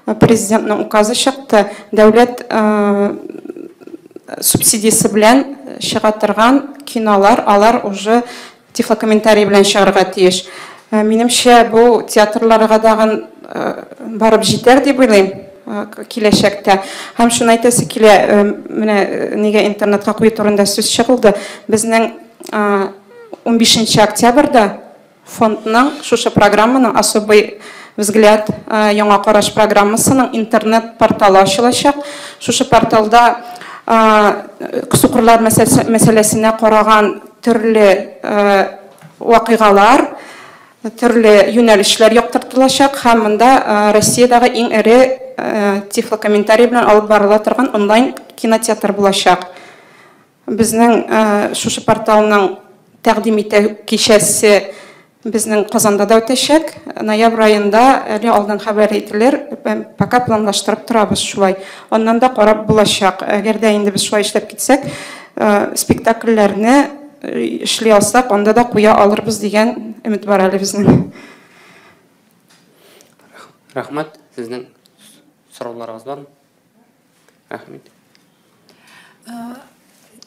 президентның указы чыкты, дәүләт субсидиясе белән чыга торган кинолар, алар уже тифлокомментарий белән чыгарга тиеш. Минемчә, бу театрларга тагын барып җитәр дип уйлыйм киләчәктә. Һәм шуны әйтәсе килә, менә нигә интернетка кую турында сүз чыгылды. Безнең 15 октябрьдә фондның шушы программаның «Особый взгляд», яңа караш программасының интернет порталы ачылачак. Шушы порталда сукырлар мәсьәләсенә караган төрле вакыйгалар, төрле юнәлешләр яктыртылачак һәм монда Россиядәге иң эре тифлокомментарий белән алып барыла торган онлайн кинотеатр булачак. Безнең шушы порталның тәкъдим итә кичәсе безнең Казанда да үтәчәк. Ноябрь аенда әле алдан хәбәр ителер, пока планлаштырып торабыз шулай. Аннан да карап булачак. Әгәр дә инде без шулай эшләп китсәк, спектакльләрне эшли алсак, анда да куя алырбыз дигән өмет бар әле безнең. Рәхмәт. Сезнең сорауларыгыз бармы? Рәхмәт.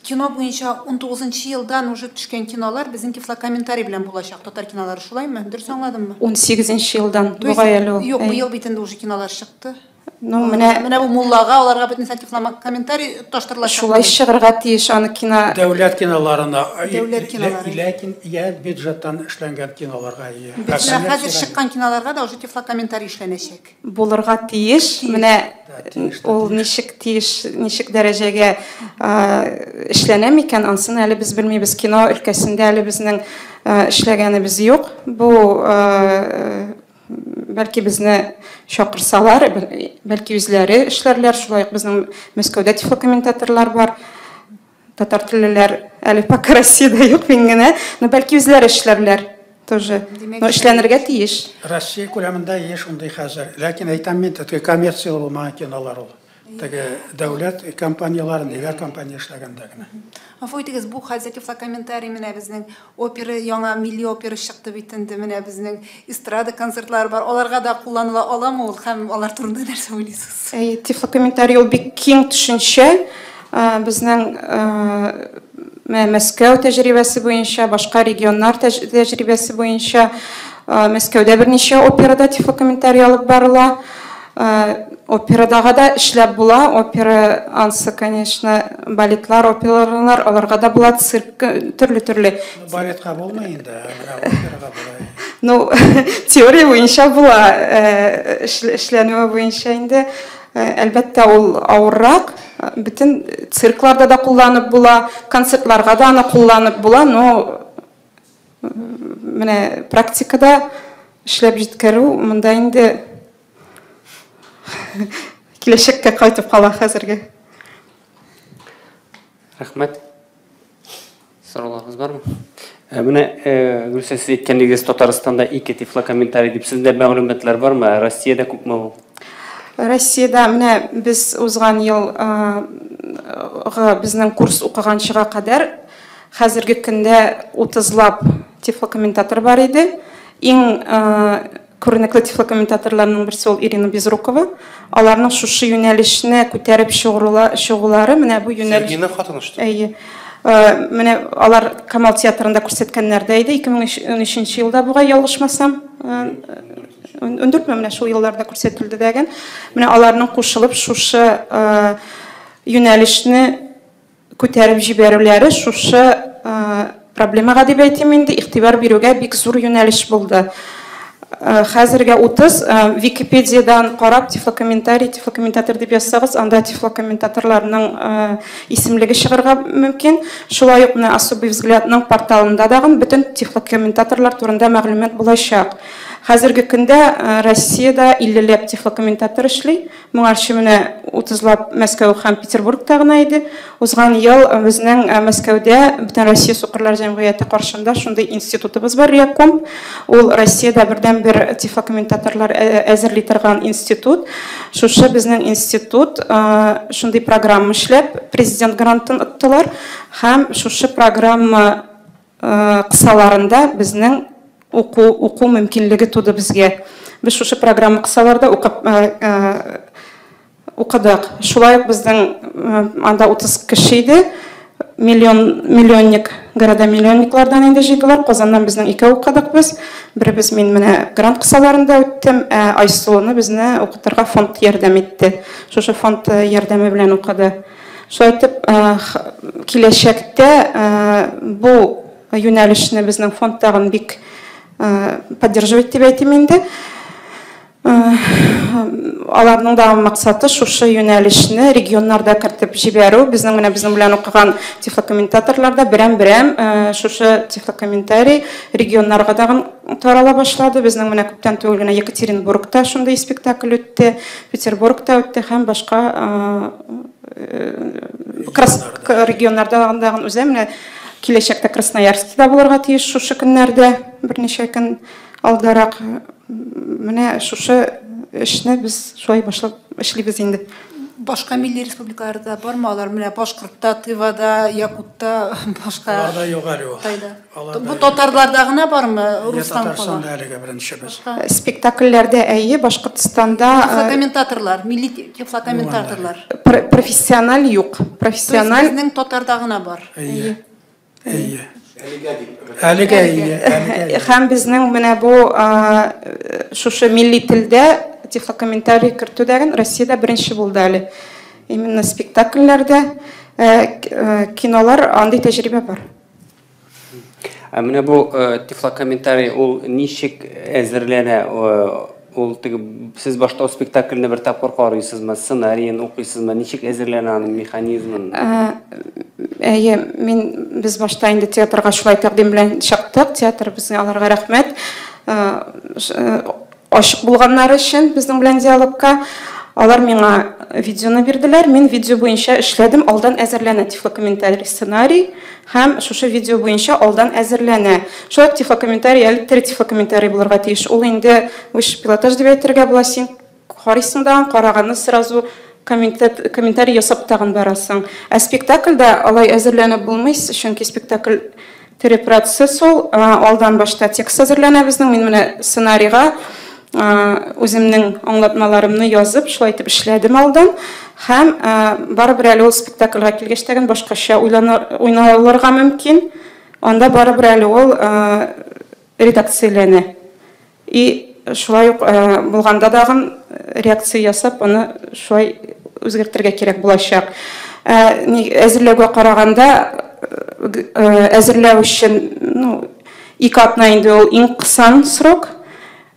Кино буенча 19 елдан уже төшкән кинолар безнең тифлокомментарий белән булачак. Татар кинолары шулаймы? Дөрес аңладыммы? 18 елдан бугай әле ул. Юк, быел бит инде уже кинолар чыкты. Ну, менә бу муллага аларга бөтен тифлокомментарий таштырылачак. Шулай чыгарга тиеш аны кино. Дәүләт киноларына, дәүләт кинолары. Ләкин я бюджеттан эшләнгән киноларга ия. Хәзер чыккан киноларга да уже тифлокомментарий эшләнәчәк. Булырга тиеш. Менә ул ничек тиеш, ничек дәрәҗәгә эшләнә микән, ансын әле без белмибез. Кино өлкәсендә әле безнең эшләгәнебез юк. Бу бәлки безне чакырсалар, бәлки үзләре эшләрләр. Шулай ук безнең Мәскәүдә тифлокомментаторлар бар. Татар теллеләр әле пока Россиядә юк, мин генә. Но бәлки үзләре эшләрләр тоже. Но эшләнергә тиеш. Россия күләмендә еш шундый хәзер. Ләкин әйтәм мин, теге коммерцияле булмаган кинолар ул. Теге дәүләт компаниялары, ниләр компания эшләгәндә генә. Гафу итегез, бу хәзер тифлокомментарий менә безнең опера, яңа милли опера чыкты бит инде, менә безнең эстрада концертлары бар. Аларга да кулланыла аламы ул һәм алар турында нәрсә уйлыйсыз? Тифлокомментарий ул бик киң төшенчә. Безнең Мәскәү тәҗрибәсе буенча, башка регионнар тәҗрибәсе буенча Мәскәүдә берничә операда тифлокомментарий алып барыла. Операдага да эшләп була. Опера ансы, конечно, балетлар, опералар, аларга да була, цирк, төрле-төрле. Балетка булмый инде, менә операга була. Ну, теория буенча була, эшләнүе буенча инде, әлбәттә, ул авыррак. Бөтен циркларда да кулланып була, концертларга да аны кулланып була, но менә практикада эшләп җиткерү монда инде киләчәккә кайтып кала хәзергә. Рәхмәт. Сорауларыгыз бармы? Менә Гөлсә, сез әйткәнегез, Татарстанда 2 тифлокомментарий дип, сездә мәгълүматлар бармы? Россиядә күпме ул? Россиядә менә без узган ел безнең курс укыганчыга кадәр хәзерге көндә 30лап тифлокомментатор бар иде. Иң күренекле тифлокомментаторларның берсе ул Ирина Безрукова. Аларның шушы юнәлешне күтәреп чыгулары, менә бу юнәлеш. Сергейның хатыны что? Әйе. Менә алар Камал театрында күрсәткәннәр дә иде 2013 елда бугай, ялгышмасам. 14 менә шул елларда күрсәтелде дәген. Менә аларның кушылып шушы юнәлешне күтәреп җибәрүләре шушы проблемага дип әйтим инде, игътибар бирүгә бик зур юнәлеш булды. Хәзергә 30. Википедиядән карап тифлокомментарий, тифлокомментатор дип язсагыз, анда тифлокомментаторларның исемлеге чыгарга мөмкин. Шулай ук менә Особый взглядның порталында дагын бөтен тифлокомментаторлар турында мәгълүмат булачак. Хәзерге көндә Россиядә 50ләп тифлокомментатор эшли. Моңарчы менә 30лап Мәскәү һәм Петербургта гына иде. Узган ел безнең Мәскәүдә Бөтен Россия сукырлар җәмгыяте каршында шундый институтыбыз бар, Реакомп. Ул Россиядә бердән-бер тифлокомментаторлар әзерли торган институт. Шушы безнең институт шундый программа эшләп, президент грантын оттылар һәм шушы программа кысаларында безнең уку мөмкинлеге туды безгә. Без шушы программа кысаларында укып укыдык. Шулай ук безнең анда 30 кеше иде. Миллионник, города миллионниклардан инде җыйдылар. Казаннан безнең икәү укыдык без. Беребез мин менә грант кысаларында үттем, ә Айсылуны безне укытырга фонд ярдәм итте. Шушы фонд ярдәме белән укыды. Шулай итеп, киләчәктә бу юнәлешне безнең фонд тагын бик поддерживать дип әйтим инде. Аларның да максаты шушы юнәлешне регионнарда кертеп җибәрү. Безнең менә безнең белән укыган тифлокомментаторлар да берәм-берәм шушы тифлокомментарий регионнарга тагын тарала башлады. Безнең менә күптән түгел генә Екатеринбургта шундый спектакль үтте, Петербургта үтте һәм башка регионнарда тагын үзе менә киләчәктә Красноярскта булырга тиеш шушы көннәрдә, берничә көн алдарак. Менә шушы эшне без шулай башлап эшлибез инде. Башка милли республикаларда бармы алар? Менә Башкортта, Тывада, Якутта, башка. Аларда юк әле ул. Бу татарларда гына бармы? Рустам Татарстанда әлегә беренче без. Спектакльләрдә әйе, Башкортстанда тифлокомментаторлар, милли тифлокомментаторлар. Профессиональ юк. Профессиональ безнең татарда гына бар. Әйе. Әйе. Әлегә әйе. Һәм безнең менә бу шушы милли телдә тифлокомментарий кертү дәген Россиядә беренче булды әле. Именно спектакльләрдә, кинолар андый тәҗрибә бар. Ә менә бу тифлокомментарий ул ничек әзерләнә? Ул теге сез башта спектакльне бер тапкыр карыйсызмы, сценариен укыйсызмы, ничек әзерләнә аның механизмын? Әйе, без башта инде театрга шулай тәкъдим белән чыктык. Театр безгә аларга рәхмәт. Ачык булганнары өчен безнең белән диалогка. Алар миңа видеоны бирделәр. Мин видео буенча эшләдем, алдан әзерләнә тифлокомментарий сценарий һәм шушы видео буенча алдан әзерләнә. Шулай ук тифлокомментарий әле тере тифлокомментарий булырга тиеш. Ул инде высший пилотаж дип әйтергә була. Син карыйсың да, караганны сразу комментарий ясап тагын барасың. Ә спектакльдә алай әзерләнеп булмый, чөнки спектакль тере процесс ул. Алдан башта текст әзерләнә безнең. Мин менә сценарийга үземнең аңлатмаларымны язып, шулай итеп эшләдем алдан. Һәм барыбер әле ул спектакльгә килгәч тә башкача уйналырга мөмкин. Анда барыбер әле ул редакцияләнә. И шулай ук булганда тагын реакция ясап, аны шулай үзгәртергә кирәк булачак. Әзерләүгә караганда, әзерләү өчен, ну, 2 атна инде ул иң кысан срок.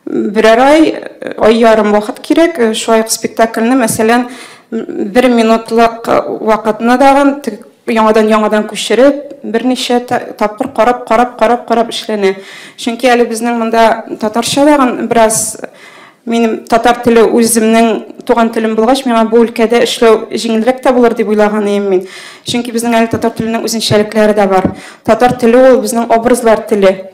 Берәр ай, ай ярым вакыт кирәк. Шулай ук спектакльне, мәсәлән, 1 минутлык вакытны тагын яңадан-яңадан күчереп, берничә тапкыр карап, карап, карап, карап эшләнә. Чөнки әле безнең монда татарча тагын бераз, минем татар теле үземнең туган телем булгач, миңа бу өлкәдә эшләү җиңелрәк тә булыр дип уйлаган идем мин. Чөнки безнең әле татар теленең үзенчәлекләре дә бар. Татар теле ул безнең образлар теле.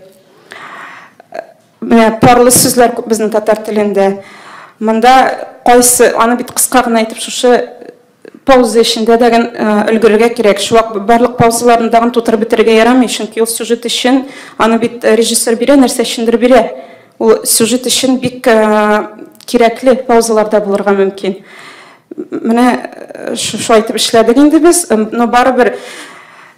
Менә парлы сүзләр күп безнең татар телендә. Монда кайсы, аны бит кыска гына әйтеп, шушы пауза эчендә дә өлгерергә кирәк. Шул вакыт барлык паузаларны тагын тутырып бетерергә ярамый, чөнки ул сюжет өчен аны бит режиссер бирә, нәрсә өчендер бирә. Ул сюжет өчен бик кирәкле паузаларда булырга мөмкин. Менә шулай итеп эшләдек инде без, но барыбер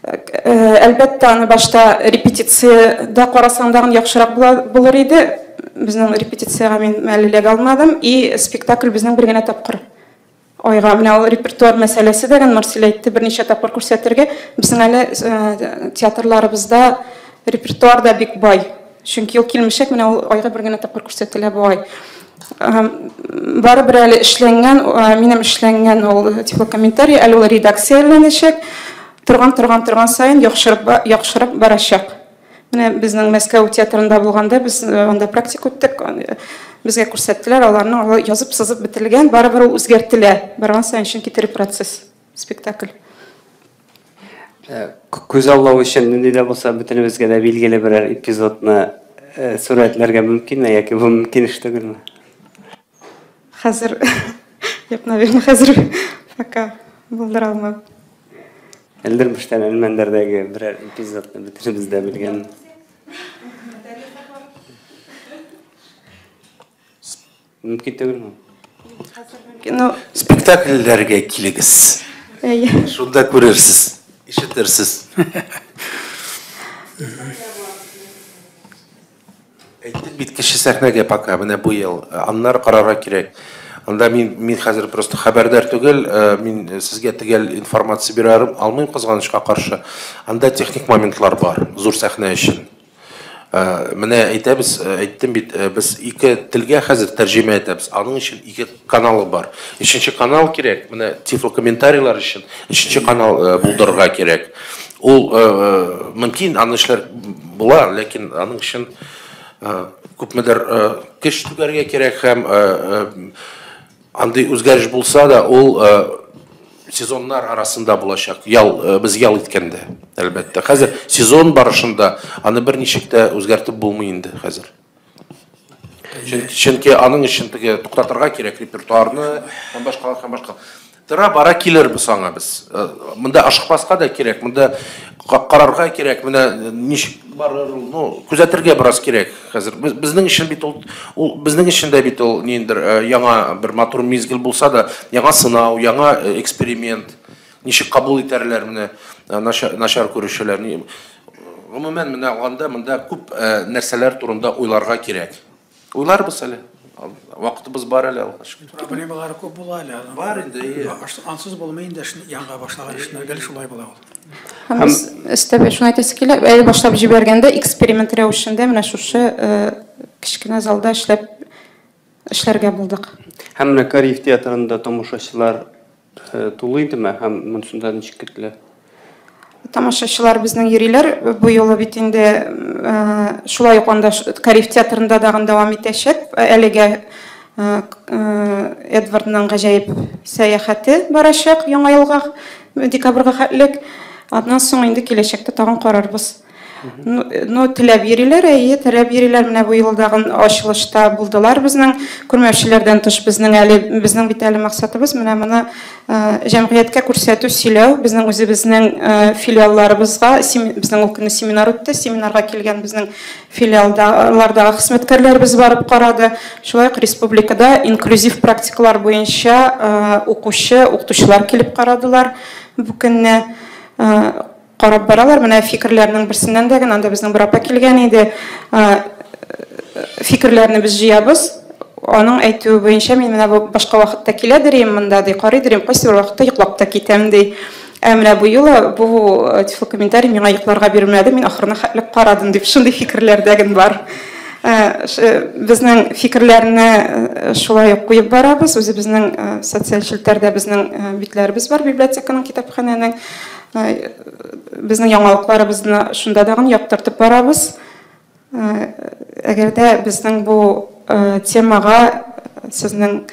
әлбәттә, аны башта репетициядә карасаң тагын яхшырак булыр иде. Безнең репетициягә мин әле эләгә алмадым. И спектакль безнең бер генә тапкыр айга. Менә ул репертуар мәсьәләсе дә, Марсель әйтте, берничә тапкыр күрсәтергә. Безнең әле театрларыбызда репертуар да бик бай. Чөнки ул Килмешәк менә ул айга бер генә тапкыр күрсәтелә бу ай. Барыбер әле эшләнгән, минем эшләнгән ул тифлокомментарий, әле ул редакцияләнәчәк. Торган, торган, торган саен яхшырып, яхшырып барачак. Менә безнең Мәскәү театрында булганда без анда практика үттек. Безгә күрсәттеләр, аларның алар язып сызып бетелгән, барыбер ул үзгәртелә. Барган саен, чөнки тере процесс, спектакль. Күз аллау өчен нинди дә булса бөтенебезгә дә билгеле берәр эпизодны сурәтләргә мөмкинме яки бу мөмкин эш түгелме? Хәзер, юк, наверное, хәзер пока булдыра алмам. Әлдермештән Әлмәндәрдәге берәр эпизодны бөтенебез дә белгән. Мөмкин түгелме? Ну, Спектакльләргә килегез. Әйе. Шунда күрерсез, ишетерсез. Әйттем бит, кече сәхнәгә пока менә бу ел. Аннары карарга кирәк. Анда мин хәзер просто хәбәрдар түгел, мин сезгә төгәл информация бирә алмыйм, кызганычка каршы. Анда техник моментлар бар, зур сәхнә өчен. Менә әйтәбез, әйттем бит, без ике телгә хәзер тәрҗемә итәбез. Аның өчен ике каналы бар. Өченче канал кирәк, менә тифлокомментарийлар өчен өченче канал булдырырга кирәк. Ул мөмкин, аны эшләр була, ләкин аның өчен күпмедер көч түгәргә кирәк һәм андый үзгәреш булса да, ул сезоннар арасында булачак. Ял, без ял иткәндә, әлбәттә. Хәзер сезон барышында аны берничек тә үзгәртеп булмый инде хәзер. Чөнки аның өчен теге туктатырга кирәк репертуарны һәм башкалар, һәм башка. Тора бара килербез аңа без. Монда ашыкмаска да кирәк, монда карарга кирәк, менә ничек барыр, ну, күзәтергә бераз кирәк хәзер. Безнең өчен бит ул, ул безнең өчен дә бит ул ниндер яңа бер матур мизгел булса да, яңа сынау, яңа эксперимент. Ничек кабул итәрләр менә начар күрүчеләр. Гомумән, менә алганда монда күп нәрсәләр турында уйларга кирәк. Уйларбыз әле. Вакытыбыз бар әле, Аллага шөкер. Проблемалар күп була әле. Бар инде, әйе. Ансыз булмый инде, яңа башлаган эшне гел шулай була ул. Һәм без өстәп шуны әйтәсе килә, әле башлап җибәргәндә эксперимент рәвешендә менә шушы кечкенә залда эшләп эшләргә булдык. Һәм менә Кариев театрында тамашачылар тулы идеме һәм монысында ничек көтелә? Тамашачылар безнең йөриләр. Бу юлы бит инде шулай ук анда Кариев театрында дагын дәвам итәчәк. Әлегә Эдвардның гаҗәеп сәяхәте барачак яңа елга, декабрьгә хәтлек. Аннан соң инде киләчәктә тагын карарбыз. Ну, теләп йөриләр, әйе, теләп йөриләр. Менә бу елдагы ачылышта булдылар безнең. Күрмәүчеләрдән тыш безнең әле, безнең бит әле максатыбыз менә моны җәмгыятькә күрсәтү, сөйләү, безнең үзебезнең филиалларыбызга, безнең ул көнне семинар үтте, семинарга килгән безнең филиаллардагы хезмәткәрләребез барып карады. Шулай ук республикада инклюзив практикалар буенча укучы, укытучылар килеп карадылар бу көнне. Карап баралар. Менә фикерләрнең берсеннән дә генә анда безнең бер апа килгән иде. Фикерләрне без җыябыз. Аның әйтүе буенча мин менә бу башка вакытта киләдер идем монда ди, карыйдыр идем, кайсы бер вакытта йоклап та китәм ди. Ә менә бу юлы бу тифлокомментарий миңа йокларга бирмәде, мин ахырына хәтле карадым дип, шундый фикерләр дә генә бар. Безнең фикерләрне шулай ук куеп барабыз. Үзебезнең социаль челтәрдә безнең битләребез бар, библиотеканың, китапханәнең. Безнең яңалыкларыбызны шунда дагын яктыртып барабыз. Әгәр дә безнең бу темага сезнең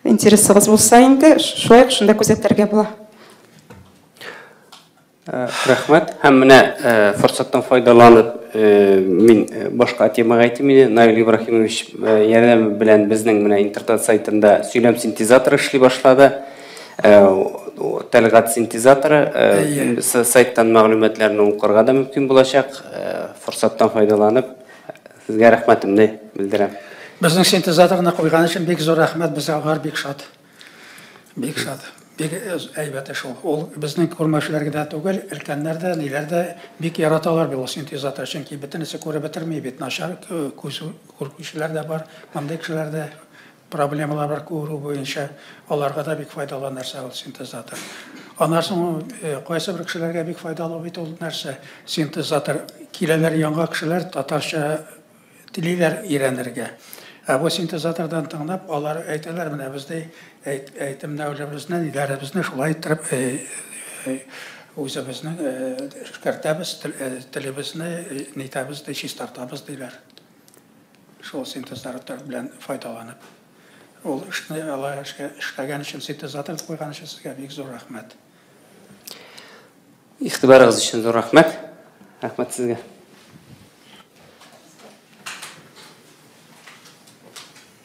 интересыгыз булса инде, шулай ук шунда күзәтергә була. Рәхмәт. Һәм менә форсаттан файдаланып, мин башка темага әйтим инде. Наил Ибраһимович ярдәме белән безнең менә интернет сайтында сөйләм синтезаторы эшли башлады. Тәлгать синтезаторы, сайттан мәгълүматларны укырга да мөмкин булачак. Форсаттан файдаланып, сезгә рәхмәтемне белдерәм. Безнең синтезаторны куйган өчен бик зур рәхмәт, без алар бик шат. Бик шат. Бик әйбәт эш ул. Ул безнең күрмәүчеләргә дә түгел, өлкәннәр дә, ниләр дә бик яраталар бу синтезатор, чөнки бөтенесе күреп бетерми бит, начар күз күрүчеләр дә бар, мондый кешеләр дә. Проблемалар бар күрү буенча, аларга да бик файдалы нәрсә ул синтезатор. Аннан соң кайсы бер кешеләргә бик файдалы бит ул нәрсә синтезатор. Киләләр яңа кешеләр татарча телиләр өйрәнергә. Ә бу синтезатордан тыңлап, алар әйтәләр, менә без ди әйтемнәребезне, ниләребезне шулай иттереп үзебезнең эшкәртәбез, телебезне нитәбез ди, чистартабыз диләр. Шул синтезатор белән файдаланып. Ул эшне алай эшләгән өчен, синтезатор куйган өчен сезгә бик зур рәхмәт. Игътибарыгыз өчен зур рәхмәт. Рәхмәт сезгә.